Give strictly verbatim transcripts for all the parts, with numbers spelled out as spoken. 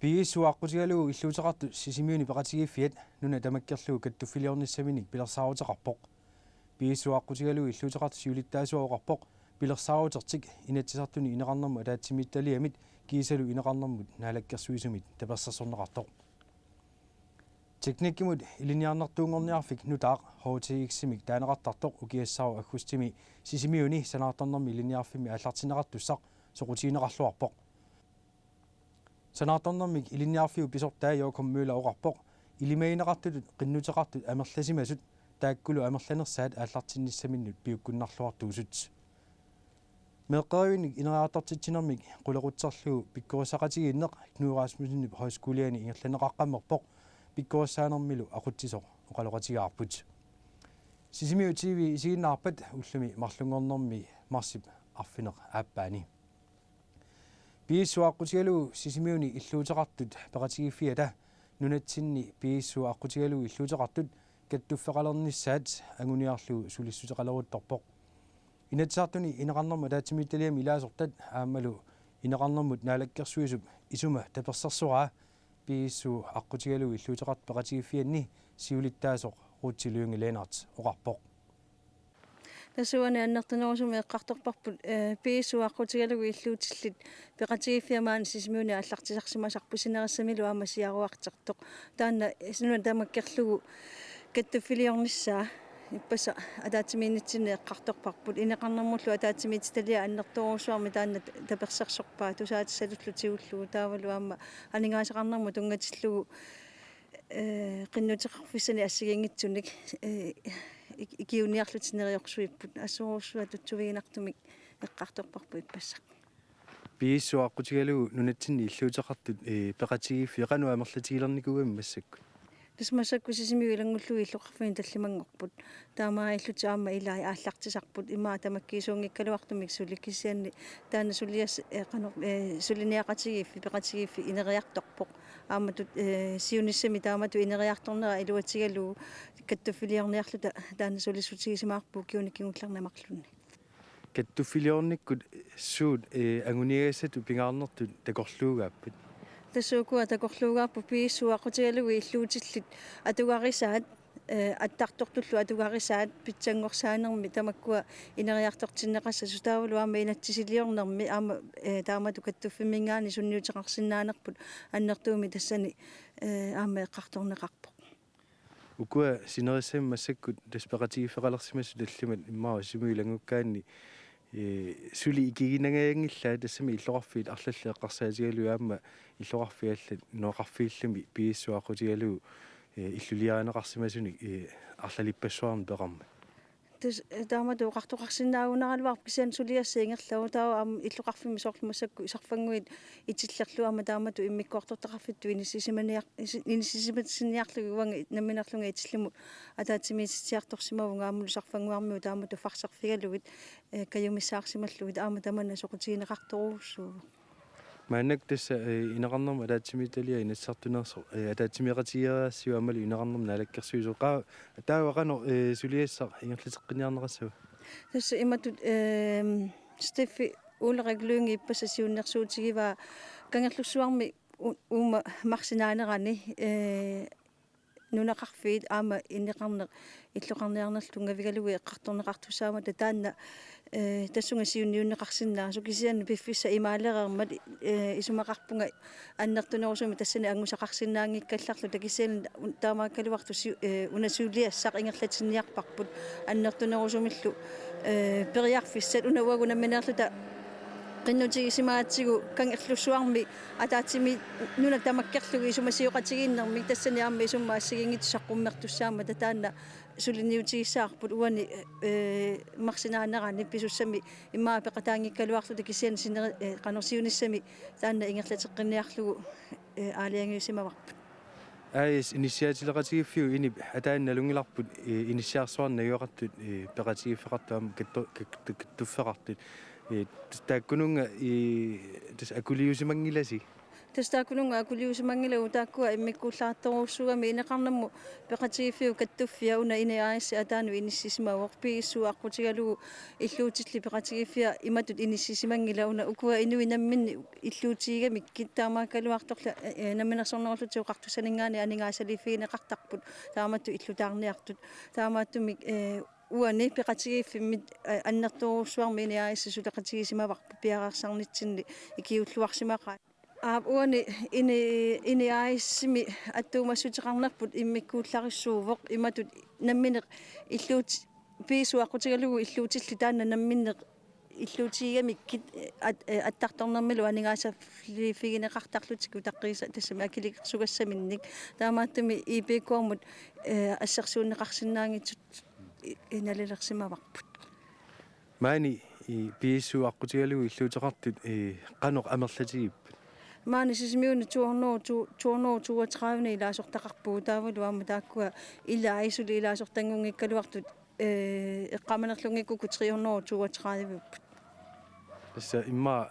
P S U aqqutigalugu illuuteqartut Sisimiuni peqatigiiffiat nuna tamakkerlugu kattuffiliornissaminik pilersaaruteqarpoq. P S U aqqutigalugu illuuteqartut siulittaasuat oqarpoq pilersaarutertik Inatsisartuni ineqarnermut ataatsimiititaliamit kiisalu ineqarnermut naalakkersuisumit tapersersorneqartoq. Teknikkimut ilinniarnertuunngorniarfik nutaaq H T X-imik taaneqartartoq ukiassaaru aggustimi Sisimiuni sanaartornermi ilinniarfimmi aallartinneqartussaq soqutigineqarluarpoq. Sanaartornermik ilinniarfiup pisortaa Joachim Møller oqarpoq ilimagineqartutut qinnuteqartut amerlasimasut taakkulu amerlanersaat aallartinnissaminnut piukkunnarluartuusut. Meeqqerivinnik ineriartortitsinermik qulequtserlugu pikkorissaqatigiinneq Knud Rasmussenip Højskoliani ingerlanneqaqqammerpoq pikkorissaanermilu aqutsisoq oqaloqatigaarput. Sisimiut T V isiginnaarpat ullumi marlunngornermi marsip arfineq-aappaani. P S U aqqutigalugu Sisimiuni illuuteqartut peqatigiiffiata nunatsinni P S U aqqutigalugu illuuteqartut kattuffeqalernissaat anguniarlugu sulissuteqaleruttorpoq. Inatsisartuni ineqarnermut ataatsimiititaliami ilaasortat aammalu ineqarnermut naalakkersuisup isuma tapersersoraa P S U aqqutigalugu illuuteqartut peqatigiiffianni siulittaasoq Ruth Lynge Lennert oqarpoq. Tassa uani annertunerusumik eqqartorparput, eh, P S U aqqutigalugu illuutillit peqatigiiffiat maani Sisimiuni aallartisarsimasarput sinerissamilu aamma siaruartartoq. Taanna nuna tamakkerlugu kattuffiliornissaa ippassaq ataatsimiinnitsinni eqqartorparput. Ineqarnermullu ataatsimiititaliap annertoorujussuarmik taanna tapersersorpaa tusaatissalullu tigullugu taavalu aamma aningaasaqarnermut tunngatillugu, eh, qinnuteqarfissanik assigiinngitsunik, eh, ik-, ikiuiniarlutik neriorsuipput. Assorujussuaq tutsuiginartumik eqqartorparput ippassaq. P S U aqqutigalugu nunatsinni illuuteqartut, eh, peqatigiiffiat qanoq amerlatigilernikuugamik massakkut? Tassa massakkut Sisimiut ilanngullugu illoqarfiit tallimanngorput. Taamaalillutik aamma ilai aallartisarput ima tamakkiisuunngikkaluartumik suli kisianni taanna suliassaq, eh, qanoq, eh, suliniaqatigiiffiit peqatigiiffiit ineriartorpoq. Aammatut, eh, siunissami taamatut ineriartornera iluatigalugu kattuffiliorniarluta taanna sulissutigisimavarput ukiuni kingullerni marlunni. Kattuffiliornikkut suut, eh, anguniagassatut pingaarnertut takorluugaappat? Tassa ukua takorluugaapput P S U aqqutigalugu illuutillit atugarisaat, eh, attartortullu atugarisaat pitsanngorsaanermi tamakkua ineriartortinneqassasut taavalu aamma inatsisiliornermi aamma, eh, taamatut kattuffimminngaanniit sunniuteqarsinnaanerput annertuumik tassani, eh, aamma eqqartorneqarpoq. Ukua sinerissami massakkut tassa peqatigiiffeqalersimasut tallimat immaqa Sisimiut ilanngukkaanni, eh, suli ikiginangajanngillat tassami illoqarfiit arlallit eqqarsaatigalugit aamma illoqarfiit allat nunaqarfiillumi P S U aqqutigalugu, eh, illuliarineqarsimasunik, eh, arlalippassuarnik peqarmat. Tassa, eh, taamatut oqartoqarsinnaagunaraluarpoq kisianni suliassaq ingerlavoq taava aamma illoqarfimmi soorlu massakkut sarfannguit itillerlugu aamma taamatut immikkoortortaqarfittut inissisimaniar-, isi-, inissisimaniarlugit uanga nammineerlunga itillimut ataatsimiititsiartorsimavunga aammalu sarfannguarmiut taamatut faxerfigalugit, eh, kajumissaarsimallugit aamma tamanna soqutigineqartorujussuuvoq. Maannakkut tassa, eh, ineqarnermut ataatsimiititaliaq Inatsisartuneersoq, eh, ataatsimeeqatigeeriarassiuk aammalu ineqarnermut naalakkersuisoq. Qa-, taava qanoq, eh, suliassaq ingerlateqqinniarneqassava? Tassa imatut, ehm, Steffi Ulrik Lynge ippassaq siunnersuutigivaa Kangerlussuarmi u-, uuma marsinaanerani, eh, nunaqarfiit aamma ineqarneq illoqarniarnerlu tunngavigalugu eqqartorneqartussaammata taanna, eh, tassunga siunniunneqarsinnaasoq kisianni piffissaq imaalereermat, eh, isumaqarpunga annertunerusumik tassani angusaqarsinnaanngikkallarluta kisianni un-, taamaakkaluartoq siu-, eh, una suliassaq ingerlatinniarparput annertunerusumillu, eh, periarfissat una uagut nammineerluta qinnutigisimagatsigu Kangerlussuarmi ataatsimi nuna tamakkerlugu isumasioqatigiinnermik tassani aamma isummat assigiinngitsut saqqummertussaammata taanna suliniutigissavarput uani, eh, marsinaanerani pisussami immaqa peqataanngikkaluarluta kisianni sineri-, eh, qanoq siunissami taanna ingerlateqqinniarlugu, eh, aalajangiussimavarput. A S inissiaatileqatigiiffiup inip ataani nalunngilarput, eh, inissiarsuarnik najugaqartut, eh, peqatigiiffeqartut aamma kattu-, kattu-, kattuffeqartut. Eh, tas-, taakkununnga, eh, tassa akuliusimanngilasi? Tassa taakkununnga akuliusimanngilagut taakkua immikkuullaartorujussuugami. Ineqarnamut peqatigiiffiup kattuffia una INI A/S ataanut inissisimavoq. B S U aqqutigalugu illuutillit peqatigiiffiat imatut inissisimanngillat una: ukua inuit namminneq illuutigigamikkit, taamaakkaluartorli, eh, eh, Namminersornerullutik Oqartussaninngaanniit aningaasaliiffigineqartarput taamatut illutaarniartut. Taamaattumik, eh, uani peqatigiiffimmit, eh, annertoorujussuarmik INI A/S suleqatigisimavarput piareersarnitsinni ikiuulluarsimaqaat. Aap, uani INI, INI A/S-imi attuumassuteqarnerput immikkuullarissuuvoq imatut namminneq illuut-, B S U aqqutigalugu illuutillit taanna namminneq illuutigigamikkit, eh, at-, eh, attartornermilu aningaasaliiffigineqartarlutik utaqqiisa-, tassami akilikersugassaminnik. Taamaattumik I B K-mut, eh, assersuunneqarsinnaanngitsut i-, i-, nalilersimavarput. Maani, i, B S U aqqutigalugu illuuteqartut, i, qanoq amerlatigippat? Maani Sisimiuni to hundrede, to hundrede toogtredive ilaasortaqarpugut, taavalu aamma taakkua ilaat suli ilaasortanngunngikkaluartut, eh, eqqaamanerlunngikkukku tre hundrede toogtredive. Tassa immaqa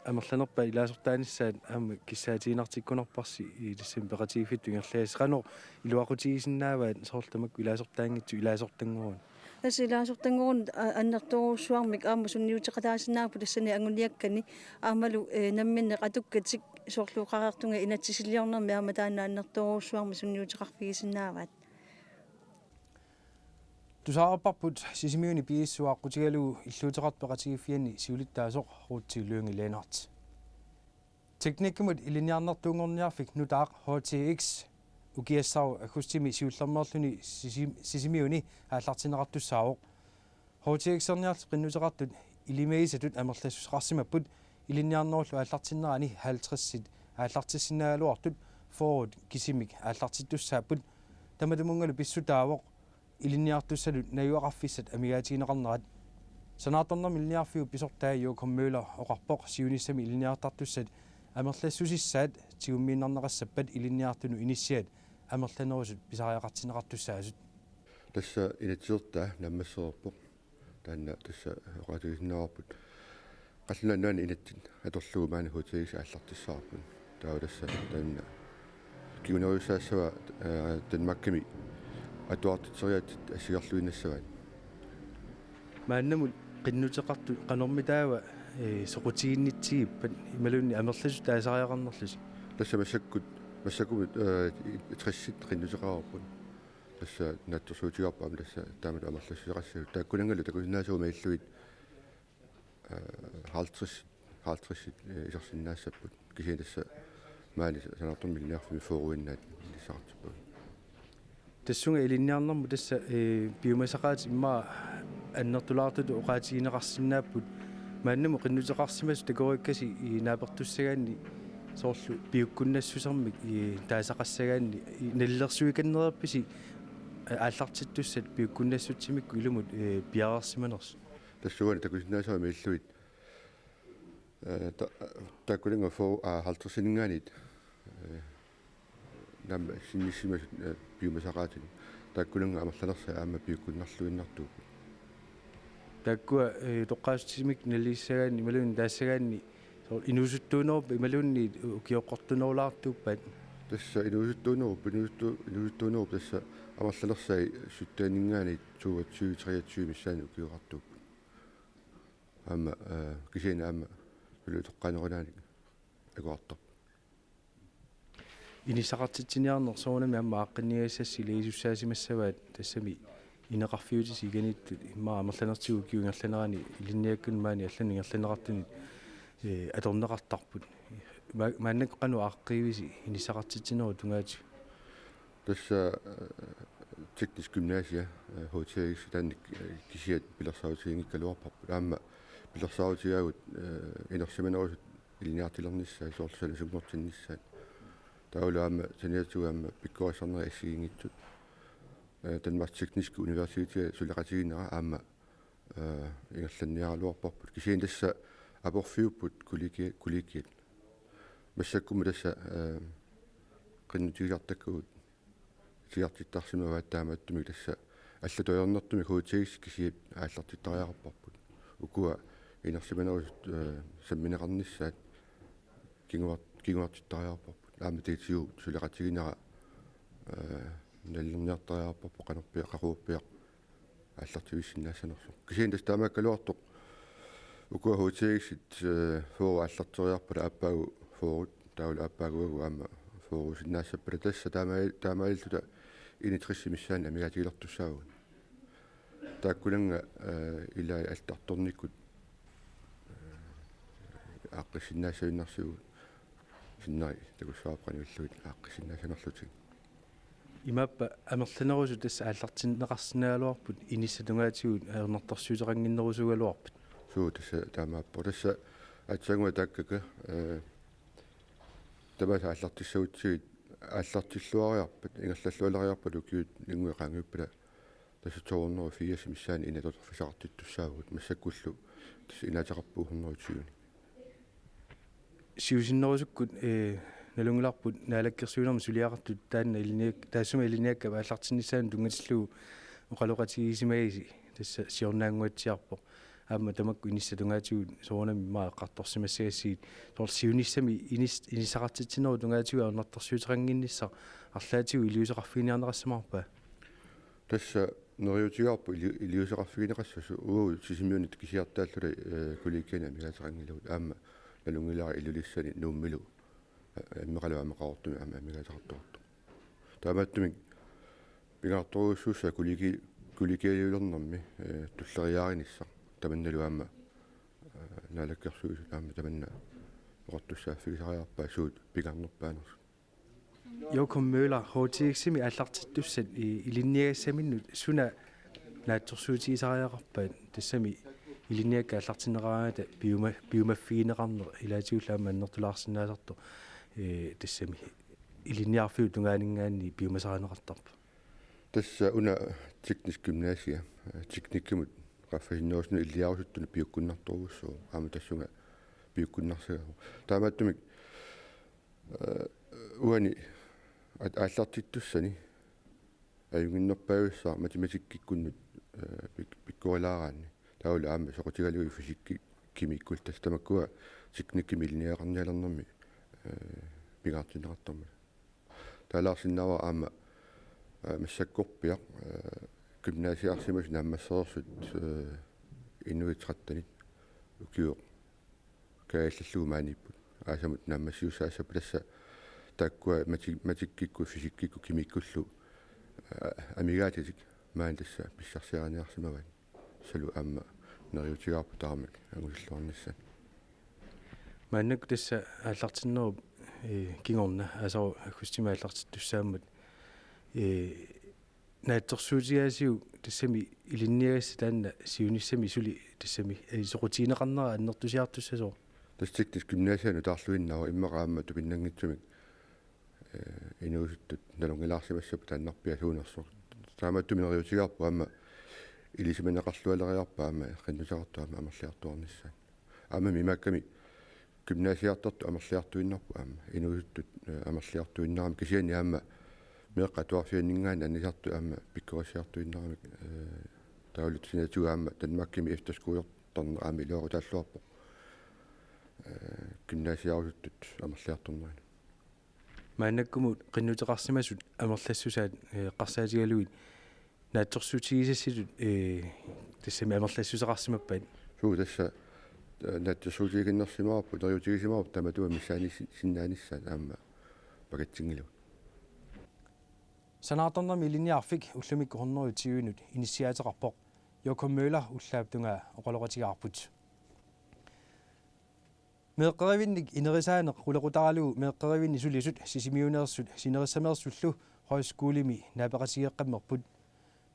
amerlanerpaat ilaasortaanissaat aamma kissaatiginartikkunarparsi, i, tassami peqatigiiffittut ingerlagassi. Qanoq iluaqutigisinnaavaat soorlu tamakku ilaasortaanngitsut ilaasortanngoruni? Tassa ilaasortanngoruni a-, annertoorujussuarmik aamma sunniuteqataasinnaavoq tassani anguniakkani aammalu, eh, namminneq atukkatik soorlu oqareertunga inatsisiliornermi aamma taanna annertoorujussuarmik sunniuteqarfigisinnaavaat. Tusarparput Sisimiuni B S U aqqutigalugu illuuteqartut peqatigiiffianni siulittaasoq Ruth Lynge Lennert. Teknikkimut ilinniarnertuunngorniarfik nutaaq H T X ukiassaaru aggustimi siullermeerluni Sisi-, Sisimiuni aallartinneqartussaavoq. H T X-erniarlutik qinnuteqartut ilimagisatut amerlassuseqarsimapput ilinniarnerullu aallartinnerani halvtredsit aallartissinnaagaluartut fyrret kisimik aallartittussaapput. Tamatumunngalu pissutaavoq ilinniartussatut najugaqarfissat amigaatigineqarnerat. Sanaartornermik Ilinniarfiup pisortaa Jokum Møller oqarpoq siunissami ilinniartartussat amerlassusissaat tigummiinnarneqassappat ilinniartunut inissiat amerlanerusut pisariaqartinneqartussaasut. Tassa inatsisertaa naammassereerpoq. Taanna tassa oqaatigisinnaavarput. Qallunaat Nunaanni inatsit atorlugu maani H T X aallartissavarput. Taava tassa taanna kingunerujussuussavaa, eh, Danmarkimi atuartitseriaatsit assigerluinnassavaat. Maannamut qinnuteqartut qanormitaava, eh, soqutiginnitsigippat imaluunniit amerlasuut taasariaqarnerlusi? Tassa massakkut, massakkumut, eh, i-, tressit qinnuteqareerput. Tassa naatsorsuutigaarput aamma tassa taamatut amerlassuseqassagut. Taakkunanngalu takusinnaasavut malillugit, eh, halvtreds, halvtreds, eh, isersinnaassapput. Kisianni tassa maani Sanaartornermik Ilinniarfimmi fyrreinnaat inissaqartippagut. Tassunga ilinniarnermut tassa, eh, piumasaqaatit immaqa annertulaartutut oqaatigineqarsinnaapput. Maannamut qinnuteqarsimasut takoriikkasi i naapertussagaanni soorlu piukkunnassusermik i taasaqassagaanni i nalilersuikannereerpisi, eh, aallartittussat piukkunnassutsimikkut ilumut, eh, piareersimanersut? Tassuuna takusinnaasavut malillugit, eh, ta-, taakkununnga for-, ah, halvtredsininngaanniit, eh, naammassinnissisimasut, eh, piumasaqaatinik. Taakkununnga amerlanersai aamma piukkunnarluinnartuupput. Taakkua, eh, toqqaassutsimikkut nalilissagaanni imaluunniit taassagaanni soorlu inuusuttuuneruppat imaluunniit ukioqqortunerulaartuuppat? Tassa inuusuttuunerup, inuusuttu-, inuusuttuunerup tassa amerlanersai sytteninngaanniit toogtyve, treogtyve missaanni ukioqartuupput. Aamma, eh, kisianni aamma suli utoqqaanerulaanik akuartarput. Inissaqartitsiniarneq soorunami aamma aaqqinniagassassi ilagisussaasimassavaat, tassami ineqarfiutisi iganiittut immaqa amerlanertigut ukiup ingerlanerani ilinniakkanut maani allanut ingerlanneqartunut, eh, atorneqartarput. Ma-, maannakkut qanoq aaqqiivisi inissaqartitsinerup tungaatigut? Tassa, eh, teknisk gymnasia, eh, H T X taanna, eh, kisiat pilersaarutiginngikkaluarparput. Aamma pilersaarutigaagut, eh, inersimanerusut ilinniartilernissaat soorlu sanasunngortinnissaat. Taavalu aamma saniatigut aamma pikkorissarnerit assigiinngitsut. Eh, Danmarks Tekniske Universitet suleqatigiinnera aamma, eh, ingerlanniaraluarparput. Kisianni tassa aporfiupput kollegi-, kollegiat. Massakkumut tassa, eh, qinnutigisartakkagut tigusartittarsimavaat taamaattumik tassa allatut ajornartumik H T X kisiat aallartittariaqarparput. Ukua inersimanerusut, eh, sammineqarnissaat kinguart-, kinguartittariaqarparput. Aamma taitigut suleqatiginera, eh, nallerniartariaqarparput qanorpiaq, qaqugupiaq aallartivissinnaassanersoq. Kisianni tassa taamaakkaluartoq ukua H T X-it, eh, fyrre aallarteriarpata aappaagu fyrre, taavalu aappaaguagu aamma fyrre-sinnaassappata, tassa taama-, taamaalilluta enogtres missaani amigaatigilertussaavugut. Taakkunannga, eh, ilai altartornikkut, eh, aaqqissinnaassavinnarsivugut, sinneri takussavarput qanivillugit aaqqissinnaassanerlutigit. Imaappa amerlanerusut tassa aallartinneqarsinnaagaluarput inissat tungaatigut ajornartorsiuteqannginnerusuugaluarpat? Suu, tassa taamaappoq. Tassa aatsaannguaq taakkakka, eh, tamaasa aallartissagutsigit aallartilluariarpat, ingerlallualeriarpat ukiut inuit qaangiuppata, tassa to hundrede og firs missaani inatut atorfissaqartittussaavugut, massakkullu tassa inaateqarpugut hundrede og tyve. Siusinnerusukkut, eh, nalunngilarput naalakkersuinermi suliaqartut taanna ilinniak-, taassuma ilinniakkap aallartinnissaanut tunngatillugu oqaloqatigisimagisi, tassa siornaannguatsiarpoq. Aamma tamakku inissat tungaatigut soorunami immaqa eqqartorsimassagassigit, soorlu siunissami inis-, inissaqartitsinerup tungaatigut ajornartorsiuteqannginnissaq arlaatigut iliuuseqarfiginiarneqassamaarpa? Tassa neriuutigaarput ili-, iliuuseqarfigineqassasoq, uagut Sisimiunut kisiartaalluta, eh, kollegiani amigaateqanngilagut, aamma nalunngilara Ilulissani Nuummilu, eh, immeqalu aamma Qaqortumi aamma amigaateqartoqartoq. Taamaattumik pingaartorujussuussaaq kollegi-, kollegialiulernermi, eh, tulleriiaarinissaq, tamannalu aamma, eh, naalakkersuisut aamma tamanna oqartussaaffigisariaqarpaat suut pingaarnerpaanersut. Jokum Møller, H T X-imi aallartittussat i-, ilinniagassaminnut suna naatsorsuutigisariaqarpat, tassami ilinniakkat aallartinneqaraangata piuma-, piumaffigineqarneq ilaatigullu aamma annertulaarsinnaasartoq, eh, tassami ilinniarfiup tungaaninngaanniit piumasarineqartarpa? Tassa una teknisk gymnasia, eh, teknikkimut qaffasinnerusunut illiarusuttunut piukkunnartorujussuuvoq, aamma tassunga piukkunnarsagavoq. Taamaattumik, eh, uani at-, aallartittussani ajunnginnerpaajussaq matematikkikkut, eh, pik-, pikkorilaaraanni. Taavalu aamma soqutigalugit fysikki, kemikkut, tassa tamakkua teknikkimik ilinniagaqarnialernermi, eh, pingaartinneqartarmata. Taalaarsinnaavara aamma, eh, massakkorpiaq, eh, gymnasiarsimasut naammassereersut, eh, inuit trettenit ukioq kaajallallugu maaniipput. Aasamut naammassiussaassappat, tassa taakkua mati-, matikkikkut, fysikkikkut, kemikkullu, eh, amigaatitik maani tassa pissarsiariniarsimavaat. Tassalu aamma neriuutigaarput tamarmik angusilluarnissaat. Maannakkut tassa aallartinnerup, eh, kingorna, aasaq aggustimi aallartittussaammat, eh, naatsorsuutigaasiuk tassami ilinniagassat taanna siunissami suli tassami, eh, soqutigineqarnera annertusiartussasoq? Tassa teknisk gymnasianut taarluinnaavoq, immaqa aamma tupinnanngitsumik, eh, inuusuttut nalunngilaarsimassappat taannarpiaq suunersoq. Taamaattumik neriuutigaarput aamma ilisimaneqarlualeriarpat aamma qinnuteqartut aamma amerliartuarnissaat. Aammami imaakkami gymnasiartartut amerliartuinnarput aamma. Inuusuttut, eh, amerliartuinnaramik, kisianni aamma meeqqat atuarfianninngaanniit anisartut aamma pikkorissiartuinnaramik, eh, taavalu saniatigut aamma Danmarkimi efterskolertarneq aamma iluaqutaalluarpoq, eh, gymnasiarusuttut amerliartorneranut. Maannakkumut qinnuteqarsimasut amerlassusaat, eh, eqqarsaatigalugit naatsorsuutigisassitut, eh, tassami amerlassuseqarsimappat? Suu, tassa, eh, naatsorsuutigiinnarsimavarput, neriuutigisimavarput tamatuma missaani sin-, sinnaanissaat aamma pakatsinngilagut. Sanaartornermi ilinniarfik ullumikkut hundrede tyvenut inissiaateqarpoq. Jokum Møller ullaap tungaa oqaloqatigaarput. Meeqqerivinnik inerisaaneq qulequtaralugu meeqqerivinni sulisut Sisimiuneersut sinerissameersullu højskolemi naapeqatigeeqqammerput.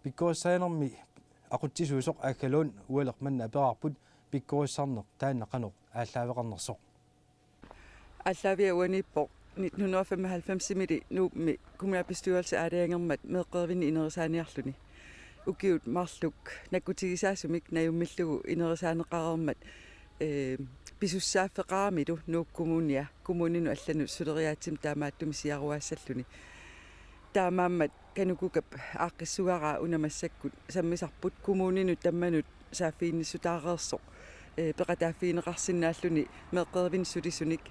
Pikkorissaanermi aqutsisuusoq Aagga Lund ualeq manna aperaarput pikkorissarneq taanna qanoq aallaaveqarnersoq. Aallaaviat uaniippoq nitten hundrede og femoghalvfems-imili Nuummi kommunalbestyrelse aalajangermat meeqqerivinni inerisaaniarluni. Ukiut marluk nakkutigisaasumik najummillugu inerisaaneqareermat, eh, pisussaaffeqaramilu Nuuk Kommunia kommuninut allanut suleriaatsimik taamaattumik siaruaassalluni. Taamaammat Kanukukap aaqqissugaraa una massakkut sammisarput kommuninut tammanut saaffiginnissutaareersoq, eh, peqataaffigineqarsinnaalluni meeqqerivinni sulisunik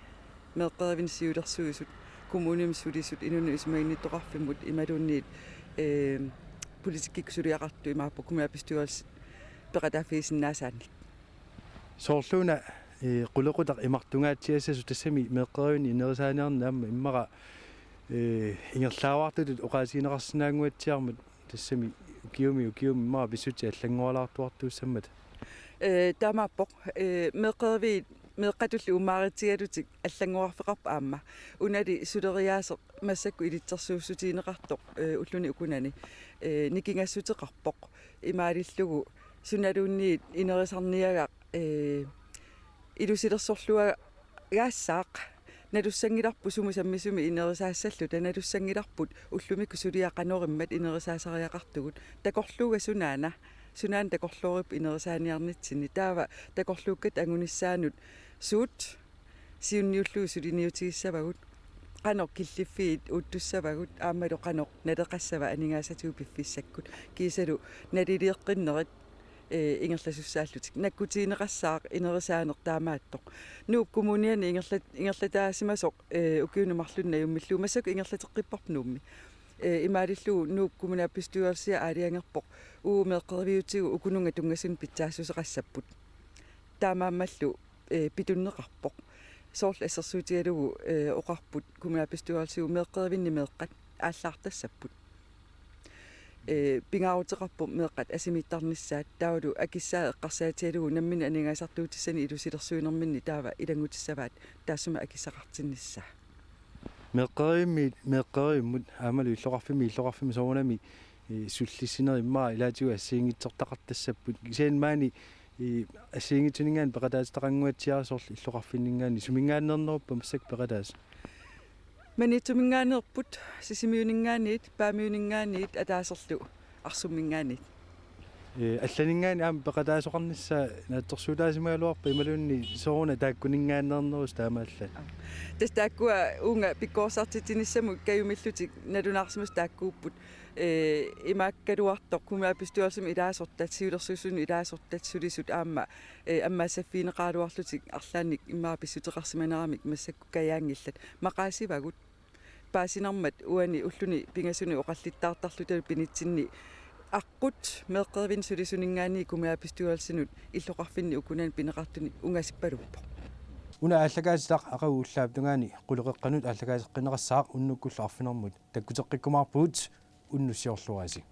meeqqerivinni siulersuisut, kommunimi sulisut, inunnut isumaginnittoqarfimmut imaluunniit, ee, politikkikkut suliaqartut imaappoq kommunalbestyrelsi peqataaffigisinnaasaanik. Soorluuna, ee, qulequtaq imartungaatsiassasoq tassami meeqqerivinni inerisaaniarneq aamma immaqa, ee, ingerlaavartutut oqaasiineqarsinnaannguatsiarmat tassami ukiumi ukiumi immaqa pissutsit allanngoralaartuartuussammata. Ee, taamaappoq, ee, meeqqeriviit meeqqatulli uumaaritsigalutik allanngorarfeqarput aamma. Unali suleriaaseq massakkut ilitsersuussutigineqartoq, ee, ulluni ukunani, ee, nikingassuteqarpoq. Imaalillugu sunaluunniit inerisarniagaq, ee, ilusilersorluagaassaaq. Nalussanngilarput sumut sammisumik inerisaassalluta, nalussanngilarput ullumikkut suliaq qanoq immat inerisaasariaqartugut. Takorluuga sunaana, sunaana takorloorippoq inerisaaniarnitsinni. Taava takorluukkatta angunissaannut suut siunniullugu suliniutigissavagut, qanoq killiffiit uuttussavagut aammalu qanoq naleqassava aningaasatigut piffissakkut, kiisalu naliliiqqinnerit, ee, ingerlasussaallutik. Nakkutigineqassaaq inerisaaneq taamaattoq. Nuup Kommuniani ingerlat-, ingerlataasimasoq, ee, ukiuni marlunni najummillugu massakkut ingerlateqqipparput Nuummi. Ee, imaalillugu Nuup kommunalbestyrelsia aalajangerpoq: Uu, meeqqeriviutigut ukununnga tunngasunut pitsaassuseqassapput. Taamaammallu, ee, pitunneqarpoq. Soorlu assersuutigalugu, ee, oqarput kommunalbestyrelsiup meeqqerivinni meeqqat aallaartassapput. Ee, pingaaruteqarpoq meeqqat asimiittarnissaat, taavalu akissaat eqqarsaatigalugu namminneq aningaasartuutissanik ilusilersuinerminni taava ilanngutissavaat taassuma akissaqartinnissaa. Meeqqerivimmiit meeqqerivimmut aammalu illoqarfimmiit illoqarfimmut soorunami, ee, sullissinerit immaqa ilaatigut assigiinngitsortaqartassapput. Kisianni maani, ee, assigiinngitsuninngaanniit peqataatitaqannguatsiarput soorlu illoqarfinninngaanniit, suminngaanneerneruppa massakkut peqataasoq? Maniitsuminngaanneerput, Sisimiuninngaanniit, Paamiuninngaanniit, ataaserlu Arsumminngaanniit. Ee, allaninngaanniit aamma peqataasoqarnissaa naatsorsuutaasimagaluarpa imaluunniit sooruna taakkuninngaanneernerusut taamaallaat? Tassa taakkua uunga pikkoorsartitsinissamut kajumillutik nalunaarsimasut taakkuupput. Ee, imaakkaluartoq kommunalbestyrelsimi ilaasortat, siulersuisuni ilaasortat, sulisut aamma, ee, ammaassaffigineqaraluarlutik arlaannik immaqa pissuteqarsimaneramik massakkut kajaanngillat. Maqaasivagut. Paasinarmat uani ulluni pingasuni oqallittaartarluta pinitsinni aqqut meeqqerivinni sulisuninngaanniit kommunalbestyrelsinut illoqarfinni ukunani pineqartuni ungasippaluppoq. Una aallakaatitaq aqagu ullaap tungaani quleqeqqanut aallakaateqqinneqassaaq, unnukkullu arfineq-marlunut takkuteqqikkumaarpugut. Unnussiorluarisi.